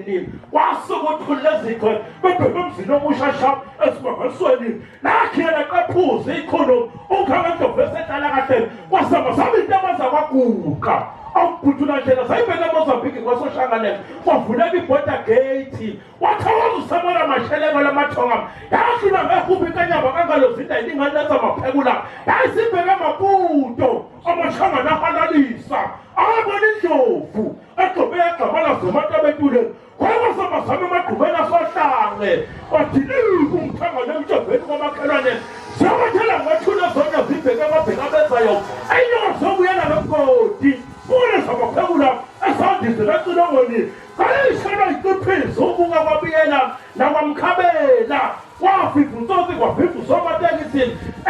Emandeni wasuka uthuli lezigwe bebheke emzini omusha sha esimangalisweni lakhiye laqephuza ikhulu uNkhangendlovu esehlala kahle kwasamba saba intamaza kwaguqa awubhuthula ndlela sayibheka eMozambique kwasoshangane kwavuleka iborder gate wathokoza uSamora Masheleko lamathonga yahlula ngehubi inkanyamba kangalo zinda ilingane lezamaphekula yayisibheke Maputo amashangane ahalalisa ayebona indlovu egxobe yagxamalaza ematabetule kwabasamazama emagqumeni asohlange wadilika umthangane emjoveni kwamakhelwane ziyabathela ngethuna zona zibheke amabheka abezayo enyoka zobuyela nomgodi kule zamaphekula esandizela ecilongweni kayishelwa iciphisa ubuka kwabuyela nakwamkhabela kwafifa utsotsi kwafifa usomatekisi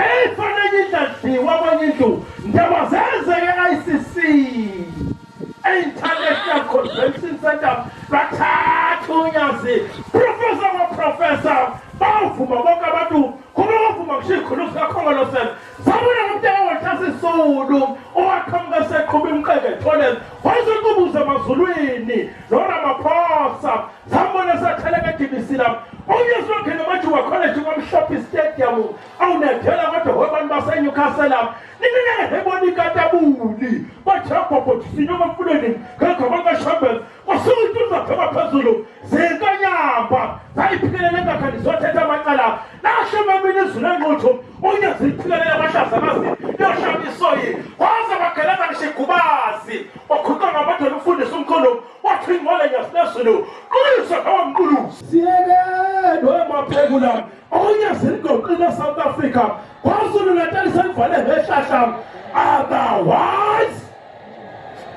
eyifanele indladliwa kwenye indlu ndaba zenzeke e-ICC International Convention Center bathatha unyazi professor kwaprofessor bawuvuma bonke abantu kuba bavuma kusho ikhulu sikakhongolose sabona ngomntaka walter sisulu owaqhamuka seqhuba imqeke ethole wayesequbuza emazulwini noramaphosa sambona satheleka egibisila uyesu wakhe namajuba college kwamhlophe stadium awunedela kodwa wabantu baseNewcastle ningineke hebona ikatabuli bajabhobho sinyoka emfuleni ngegama likaShambel kwasuka intuli zabheka phezulu zinkanyamba zayiphikelela engakhani zothetha amacala lasho emamini izulu enquthu unye ziphikelela abahlazakazi yoshaba isoyi kwaze kwageleza ngisho igubazi wakhuqa ngamadolo umfundisi umkhulu wathi ingcwele nyasilezulu qulisa ngawamqulusi siyekelwe maphekula Okunye ziligoqile South Africa KwaZulu Natal selivale ngehlahla otherwise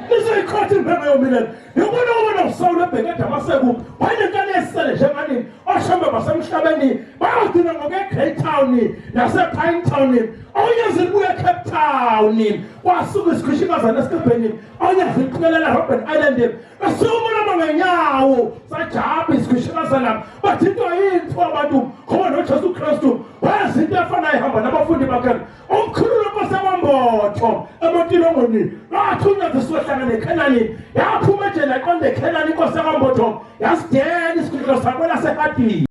nizoyikhotha imbenge yomile ngibona ubona usawule ebheke eDamaseku wayenenkani esele njenganini oshembe basemhlabeni bayogcina ngokuya eGreytown nasePinetown okunye zilibuya eCape Town kwasuka isikhwishikazana esikebheni okunye ziliqikelela Robben Island Sukuma ngenyawo sajabha isikhwishikazana bathintwa yinto abantu ngoba noJesu Kristu wazi into efanayo ihamba nabafundi bakhe umkhulu lenkosi yakwambotho ematilongweni wathunywa zisiwehlanga nekhenani yaphuma ejele yaqonda ekhenani inkosi yakwambotho yasidela isikhwishika sakwela sehadini.